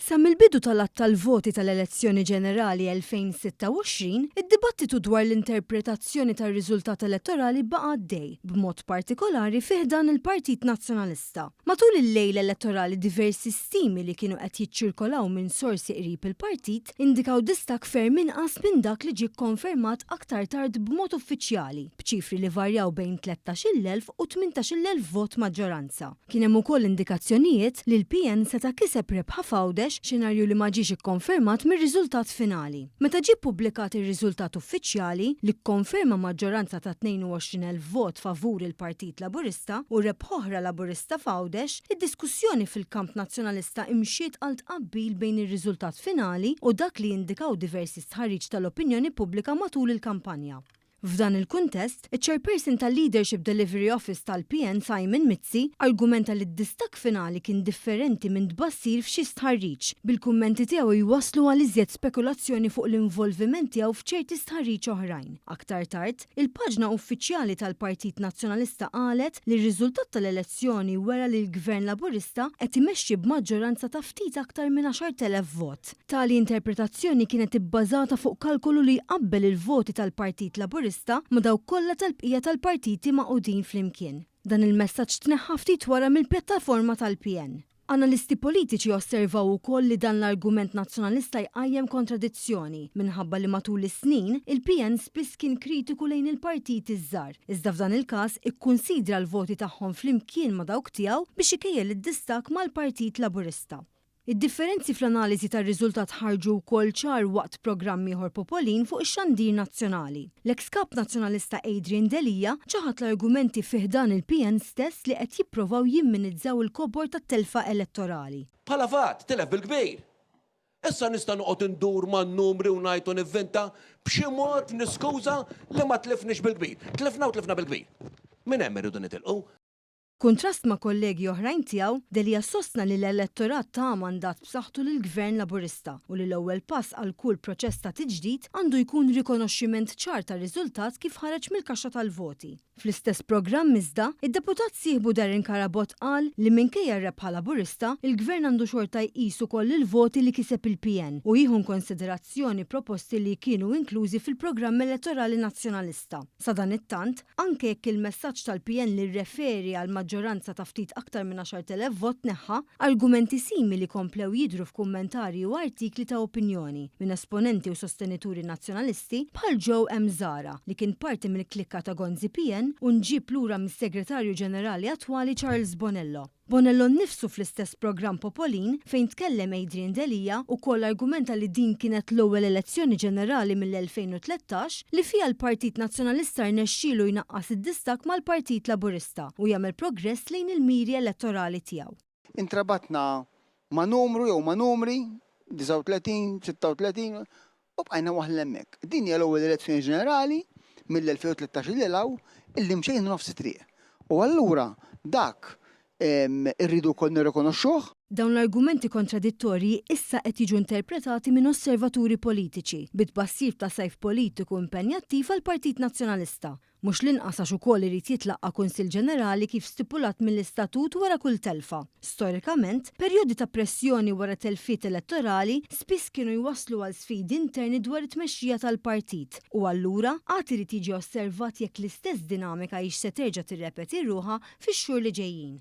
Sa mill-bidu tal-għadd tal-voti tal-elezzjoni ġenerali 2026, id-dibattitu dwar l-interpretazzjoni tar-riżultat elettorali baqa' għaddej, b'mod partikolari fi ħdan il-Partit Nazzjonalista. Matul il-lejl elettorali diversi stimi li kienu qed jiċċirkolaw minn sorsi qrib il-partit indikaw distakk ferm inqas minn dak li ġie kkonfermat aktar tard b'mod uffiċjali, b'ċifri li varjaw bejn 13,000 u 18,000 vot maġġoranza. Kien hemm ukoll indikazzjonijiet li l-PN seta' kiseb rebħa f'Għawdex, xenarju li ma ġiex ikkonfermat mir-riżultat finali. Meta ġie ppubblikat ir-riżultat uffiċjali, li kkonferma maġġoranza ta' 22,000 vot favur il-Partit Laburista u rebħa oħra Laburista f'Għawdex, id-diskussjoni fil-kamp Nazzjonalista imxiet għal tqabbil bejn ir-riżultat finali u dak li indikaw diversi stħarriġ tal-opinjoni pubblika matul il-kampanja. F'dan il-kuntest, iċ-Chairperson tal-Leadership Delivery Office tal-PN Simon Mizzi argumenta li d-distakk finali kien differenti minn tbassir f'xi stħarriġ, bil-kummenti tiegħu jwasslu għal iżjed spekulazzjoni fuq l-involviment tiegħu f'ċerti stħarriġ oħrajn. Aktar tard, il-paġna uffiċjali tal-Partit Nazzjonalista qalet li r-riżultat tal-elezzjoni wera li l-Gvern Laburista qed imexxi b'maġġoranza ta' ftit aktar minn 10,000 vot. Tali interpretazzjoni kienet ibbażata fuq kalkolu li jqabbel il-voti tal-Partit Laburista ma' dawk kollha tal-bqija tal-partiti magħqudin flimkien. Dan il-messaġġ tneħħa ftit wara mill-pjattaforma tal-PN. Analisti politiċi osservaw ukoll li dan l-argument Nazzjonalista jqajjem kontradizzjoni minħabba li matul is-snin, il-PN spiss kien kritiku lejn il-partiti ż-żgħar, iżda f'dan il-każ ikkunsidra l-voti tagħhom flimkien ma' dawk tiegħu biex ikejjel id-distakk mal-Partit Laburista. Id-differenzi fl-analiżi tar-riżultat ħarġu wkoll ċar waqt programm ieħor popolin fuq ix-xandir nazzjonali. L-eks Kap Nazzjonalista Adrian Delia ċaħad l-argumenti fi ħdan il-PN stess li qed jipprovaw jimminizzaw il-kobor tat-telfa elettorali. Bħala fatt, tilef bil-kbir. Issa nista' noqgħod indur man-numri u ngħid u nivvinta, b'xi mod niskuża li ma tlifniex bil-kbir. Tlifna u tlifna bil-kbir. Minn hemm irridu nitilqu. B'kuntrast ma' kollegi oħrajn tiegħu, Delia sostna li l-elettorat ta mandat b'saħħtu lill-Gvern Laburista u li l-ewwel pass għal kull proċess ta' tiġdid għandu jkun rikonoxximent ċar tar-riżultat kif ħareġ mill-kaxxa tal-voti. Fl-istess programm iżda, id-Deputat sieħbu Darren Carabott qal li minkejja r-rebħa Laburista, il-Gvern għandu xorta jqis ukoll il-voti li kiseb il-PN u jieħu inkonsiderazzjoni proposti li kienu inklużi fil-programm elettorali Nazzjonalista. Sadanittant, anke jekk il-messaġġ tal-PN li rreferi għal maġġoranza ta' ftit aktar minn 10,000 vot tneħħa, argumenti simili komplew jidhru f'kummentarji u artikli ta' opinjoni minn esponenti u sostenituri Nazzjonalisti bħal Joe M. Zahra li kien parti mill-klikka ta' Gonzi PN u nġieb lura mis-Segretarju Ġenerali attwali Charles Bonello. Bonello nnifsu fl-istess programm Popolin fejn tkellem Adrian Delia ukoll argumenta li din kienet l-ewwel elezzjoni ġenerali mill-2013 li fiha l-Partit Nazzjonalista rnexxielu jnaqqas id-distakk mal-Partit Laburista u jagħmel progress lejn il-miri elettorali tiegħu. Intrabatna ma' numru jew ma' numri, 39, 36, u bqajna waħlin hemmhekk. Din hija l-ewwel elezzjoni ġenerali mill-2013 lil hawn illi mxejna nofs it-triq. U allura dak irridu wkoll nirrikonoxxuh. Dawn l-argumenti kontradittorji issa qed jiġu interpretati minn osservaturi politiċi bi tbassir ta' sajf politiku impenjattiv għall-Partit Nazzjonalista. Mhux l-inqas għax ukoll irid jitlaqqa' Kunsill Ġenerali kif stipulat mill-istatut wara kull telfa. Storikament, perjodi ta' pressjoni wara telfiet elettorali spiss kienu jwasslu għal sfidi interni dwar it-tmexxija tal-partit u allura għad irid jiġi osservat jekk l-istess dinamika hix se terġa' tirrepeti ruħha fix-xhur li ġejjin.